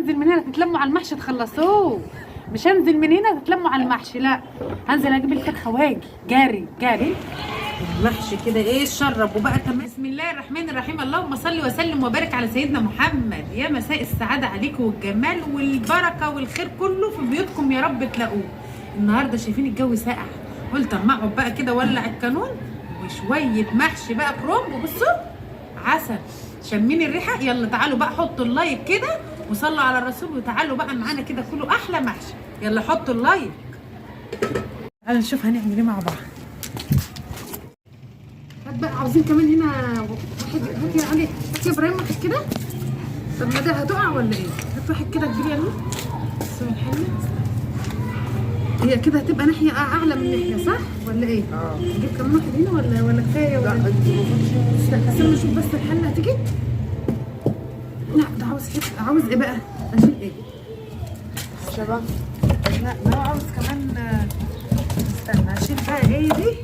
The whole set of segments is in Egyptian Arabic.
هنزل من هنا تتلموا على المحشي تخلصوه. مش هنزل من هنا تتلموا على المحشي، لا هنزل اجيب الفرخه واجي جاري جاري المحشي كده. ايه شرب وبقى تمام. بسم الله الرحمن الرحيم، اللهم صل وسلم وبارك على سيدنا محمد. يا مساء السعادة عليكم والجمال والبركة والخير كله في بيوتكم يا رب تلاقوه. النهارده شايفين الجو ساقع، قلت اما اقعد بقى كده ولع الكانون وشوية محشي بقى كرنب. وبصوا عسل، شمين الريحة. يلا تعالوا بقى حطوا ال like كده وصلوا على الرسول، وتعالوا بقى معانا كده كلوا احلى محشي. يلا حطوا ال like. تعالوا نشوف هنعمل ايه مع بعض. هات بقى، عاوزين كمان هنا واحد. هات يا علي، هات يا ابراهيم واحد كده. طب ما ده هتقع ولا ايه؟ هات واحد كده كبير. يلا بس الحلة هي كده هتبقى ناحية اعلى من ناحية، صح ولا ايه؟ اه. نجيب كمان واحد هنا ولا كفاية ولا؟ لا انت المفروض. استنى استنى نشوف بس الحلة هتيجي. لا ده عاوز حتة، عاوز ايه بقى؟ اشيل ايه؟ شباب. لا ده هو عاوز كمان. استنى اشيل بقى ايه دي؟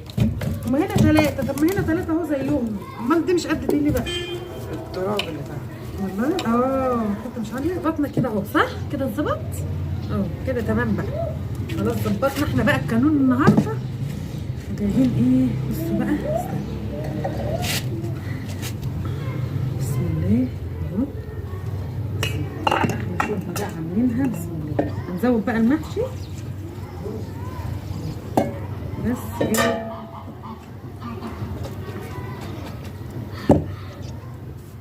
هما هنا ثلاثة، طب ما هنا ثلاثة اهو زيهم، امال دي مش قد دي ليه بقى؟ التراب اللي تحت. والله حتة مش عالية. ظبطنا كده اهو، صح؟ كده اتظبط؟ اه كده تمام بقى، خلاص ظبطنا احنا بقى الكانون النهارده. جايبين ايه؟ بصوا بقى، استنى بسم الله اهو. احنا شوربة بقى عاملينها بسم الله. هنزود بقى المحشي بس. ايه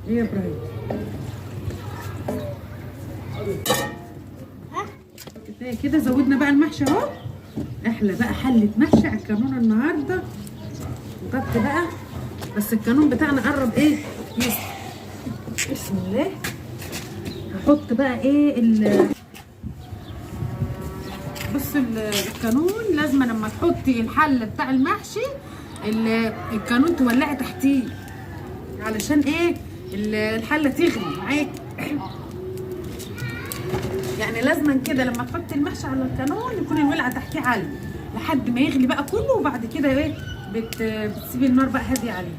ايه يا ابراهيم؟ كفاية كده، زودنا بقى المحشي اهو. احلى بقى حله محشي على الكانون النهارده. وغطي بقى، بس الكانون بتاعنا قرب ايه يسخن. بسم الله. هحط بقى ايه بص الكانون لازم لما تحطي الحلة بتاع المحشي الكانون تولعي تحتيه علشان ايه الحلة تغلي معاك. يعني لازما كده لما تحطي المحشي على الكانون يكون الولعه تحتيه عالية لحد ما يغلي بقى كله، وبعد كده ايه بتسيبي النار بقى هادية عليه.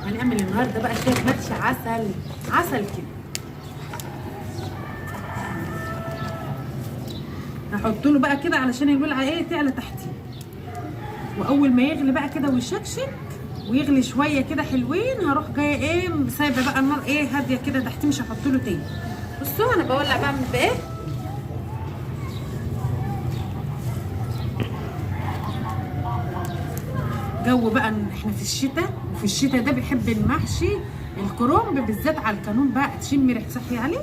هنعمل النهارده بقى شوية محشي عسل عسل كده. هحط له بقى كده علشان الولعه ايه تعلى تحتيه، واول ما يغلي بقى كده ويشكشك ويغلي شوية كده حلوين، هروح جاية ايه سايبه بقى النار ايه هادية كده تحتيه، مش هحط له تاني. بصوا انا بولع بقى من بايه. جو بقى ان احنا في الشتاء، وفي الشتاء ده بيحب المحشي الكرنب بالذات على الكانون بقى، تشمي ريحه صحي عليه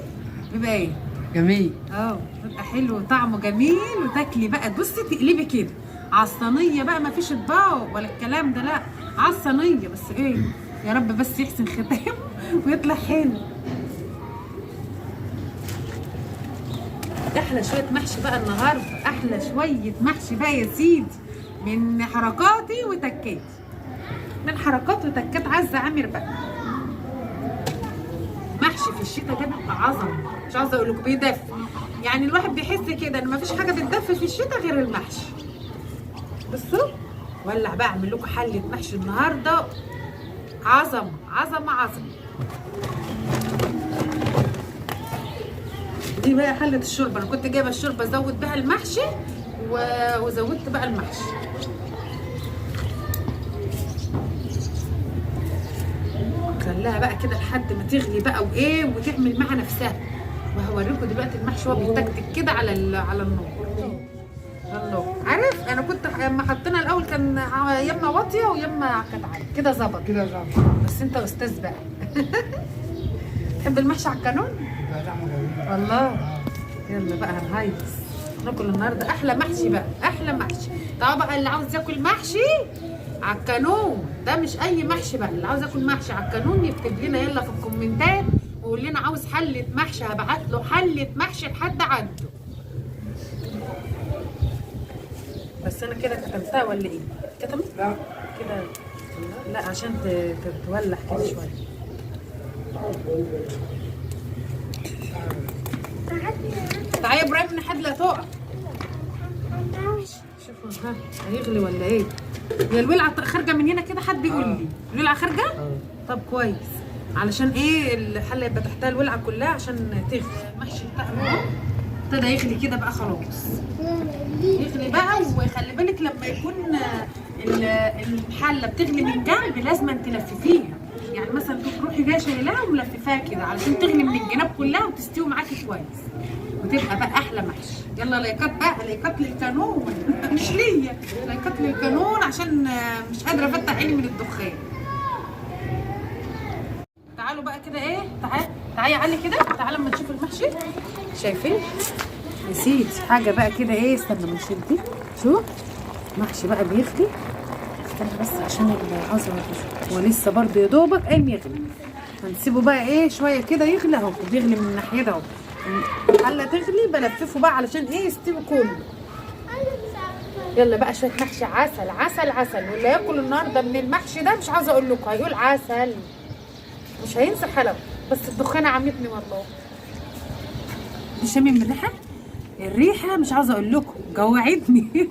بيبقى ايه جميل. بيبقى حلو وطعمه جميل. وتاكلي بقى بصي تقلبي كده على الصينية بقى، ما فيش اطباق ولا الكلام ده، لا على الصينية بس. ايه يا رب بس يحسن ختامه ويطلع حلو. احلى شوية محشي بقى النهارده، احلى شوية محشي بقى يا سيدي، من حركاتي وتكاتي، من حركات وتكات عزه عامر بقى. محشي في الشتاء ده بيبقى عظمه، مش عاوزه اقول لكم بيدفي، يعني الواحد بيحس كده ان مفيش حاجة بتدفي في الشتاء غير المحشي. بصوا ولع بقى، اعمل لكم حله محشي النهارده عظمه عظمه عظمه. دي بقى حله الشوربة، انا كنت جايبه الشوربة ازود بها المحشي وزودت بقى المحشي. خليها بقى كده لحد ما تغلي بقى وايه وتعمل مع نفسها. وهوريكم دلوقتي المحشي وهو بيتكتك كده على النار. الله، عارف انا كنت لما حطينا الاول كان يما واطية ويما كانت عالية كده، ظبط كده ظبط. بس انت استاذ بقى. تحب المحشي على الكانون؟ بيبقى طعمه جميل والله. يلا بقى هنهيص ناكل النهارده احلى محشي بقى، احلى محشي. طبعا بقى اللي عاوز ياكل محشي على الكانون ده مش اي محشي بقى، اللي عاوز ياكل محشي على الكانون يكتب لنا يلا في الكومنتات ويقول لنا عاوز حله محشي، هبعت له حله محشي لحد عنده. بس انا كده كتمتها ولا ايه؟ كتمت؟ لا كده لا، عشان تولع كده شوية. تعالي يا ابراهيم نحد لا تقع. شوفوا ها هيغلي ولا ايه؟ يا الولعه خارجه من هنا كده، حد يقول لي الولعه خارجه؟ طب كويس، علشان ايه الحلة يبقى تحتها الولعه كلها عشان تغلي. المحشي بتاعنا اهو. ابتدى يغلي كده بقى خلاص، يغلي بقى. وخلي بالك لما يكون الحلة بتغلي من جنب لازم تلففيها، يعني مثلا تروحي جاية شايلاها وملففاها كده علشان تغلي من الجناب كلها وتستوي معاكي كويس، وتبقى بقى احلى محشي. يلا لايكات بقى، لايكات للكانون مش ليا، لايكات للكانون عشان مش قادرة افتح عيني من الدخان. تعالوا بقى كده ايه، تعال تعالي يا علي كده، تعالى اما نشوف المحشي. شايفين؟ نسيت حاجة بقى كده ايه، استنى ما نشيل دي. شوف محشي بقى بيغلي، استنى بس عشان العظمة دي، هو لسه برضه يا دوبك قايم يغلي. هنسيبه بقى ايه شوية كده يغلي اهو، بيغلي من الناحية ده اهو. الحلة تغلي بلففه بقى علشان ايه يستوي كله. يلا بقى شوية محشي عسل عسل عسل، واللي ياكل النهارده من المحشي ده مش عاوزه اقول لكم هيقول عسل، مش هينسى حلاوة. بس الدخانه عمتني والله. دي شامم الريحة، الريحة مش عاوزه اقول لكم جوعتني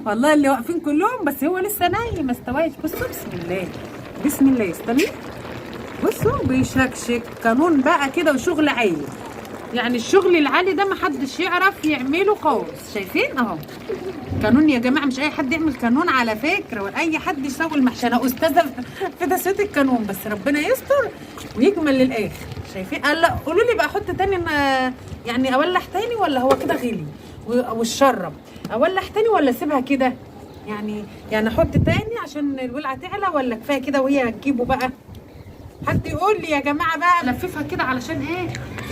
والله. اللي واقفين كلهم بس هو لسه نايم ما استواش. بصوا بسم الله بسم الله، استني بصوا بيشكشك كانون بقى كده وشغل عالي، يعني الشغل العالي ده محدش يعرف يعمله خالص. شايفين اهو كانون يا جماعة، مش اي حد يعمل كانون على فكرة، ولا اي حد يسوي المحشي. انا استاذه في تسويه الكانون، بس ربنا يستر ويكمل للاخر. شايفين؟ قال لا قولوا لي بقى احط تاني، يعني اولح تاني ولا هو كده غلي والشرب؟ اولح تاني ولا اسيبها كده؟ يعني احط تاني عشان الولعه تعلى ولا كفاية كده وهي هتجيبه بقى؟ حد يقول لي يا جماعة بقى. لففها كده علشان ايه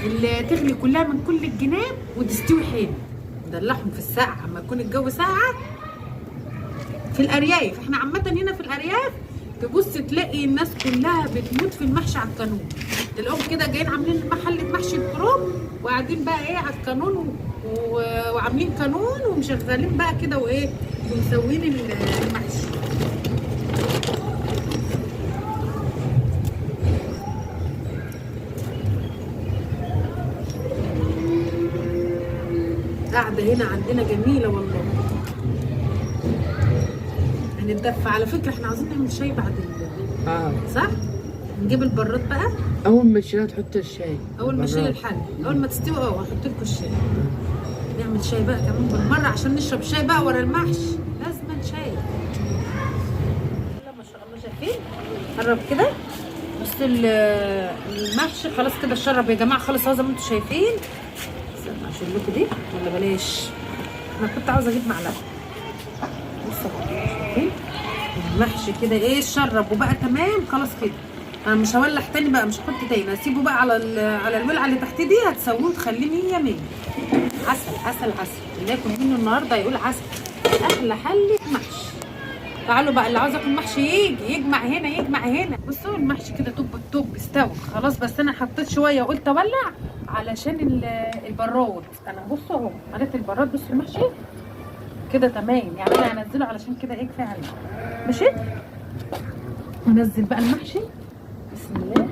اللي تغلي كلها من كل الجناب وتستوي حلو. ندلعهم في السقعه اما يكون الجو ساقع في الارياف. احنا عامة هنا في الارياف تبص تلاقي الناس كلها بتموت في المحشي على الكانون، تلاقيهم كده جايين عاملين محله محشي الكروم وقاعدين بقى ايه على الكانون وعاملين كانون ومشغلين بقى كده وايه ومسوين المحشي. قاعدة هنا عندنا جميلة والله، هنتدفى. على فكرة احنا عاوزين نعمل شاي بعد صح؟ نجيب البراد بقى. أول ما تشيلها تحط الشاي. أول ما اشيل الحلة، أول ما تستوي هحط لكم الشاي. نعمل شاي بقى كمان بالمرة عشان نشرب شاي بقى ورا المحشي، لازم شاي. لا ما شاء الله شايفين؟ قرب كده بص المحشي خلاص كده اتشرب يا جماعة خالص اهو زي ما انتم شايفين. استنى اشيل لكم دي ولا بلاش؟ انا كنت عاوزه اجيب معلقه. بصوا شايفين المحشي كده ايه اتشرب وبقى تمام خلاص كده. انا مش هولح تاني بقى، مش هحط تاني، هسيبه بقى على الولعه اللي تحت دي هتسويه وتخليه 100 100. عسل عسل عسل، اللي ياكل منه النهارده يقول عسل. احلى حله محشي. تعالوا بقى اللي عاوز ياكل محشي يجي يجمع هنا يجمع هنا. بصوا المحشي كده top ال top استوى خلاص، بس انا حطيت شوية وقلت اولع علشان البراد. انا بصوا اهو عملت البراد، بصوا المحشي كده تمام، يعني انا هنزله علشان كده ايه كفاية عليه. ماشي ننزل بقى المحشي بسم الله.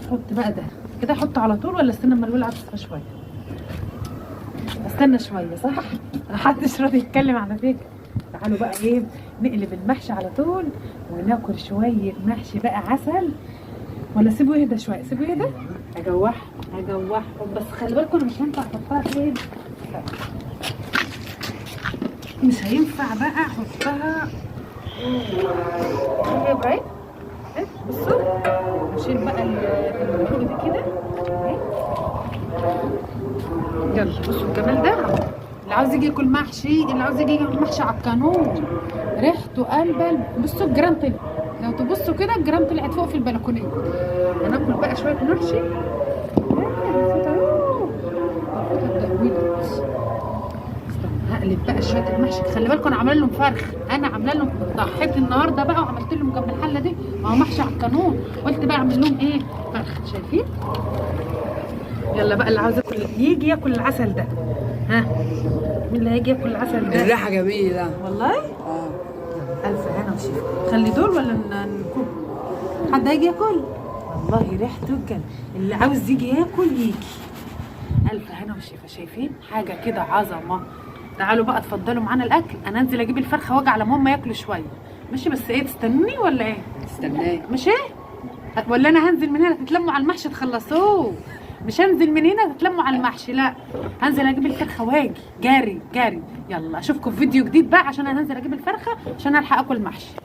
نحط بقى ده كده، احطه على طول ولا استنى اما الولعه تصفى شوية؟ استنى شوية صح؟ محدش راضي يتكلم على فكرة. تعالوا بقى ايه نقلب المحشي على طول وناكل شوية محشي بقى عسل. ولا سيبه يهدى شوية؟ سيبه يهدى. هجوحهم بس خلي بالكم انا مش هينفع احطها فين، مش هينفع بقى احطها. يا ابراهيم بصوا نشيل بقى الورق دي كده اهي. يلا بصوا الجمال ده، اللي عاوز يجي ياكل محشي، اللي عاوز يجي ياكل محشي على الكانون ريحته قلبه. بصوا الجيران طلع، لو تبصوا كده الجيران طلعت فوق في البلكونات. هناكل بقى شوية محشي. هقلب بقى شوية المحشي. خلي بالكم انا عامله لهم فرخ، انا عامله لهم ضحيت النهارده بقى وعملت لهم جنب الحلة دي ما هو محشي على الكانون، قلت بقى اعمل لهم ايه فرخ. شايفين؟ يلا بقى اللي عاوز ياكل يجي ياكل العسل ده. ها مين اللي هيجي ياكل العسل ده؟ الريحة جميلة والله. الف هنا وشفا. خلي دول ولا نكون حد هيجي ياكل؟ والله ريحته الجنة، اللي عاوز يجي ياكل يجي. الف هنا وشفا. شايفين حاجة كده عظمه. تعالوا بقى اتفضلوا معانا الاكل. انا انزل اجيب الفرخه واجي على ماما ياكلوا شوية. ماشي بس ايه تستنوني ولا ايه؟ استناك ماشي ولا انا هنزل من هنا تتلموا على المحشي تخلصوه؟ مش هنزل من هنا تتلموا على المحشي، لا هنزل اجيب الفرخه واجي جاري جاري. يلا اشوفكم في فيديو جديد بقى، عشان انا هنزل اجيب الفرخه عشان الحق اكل محشي.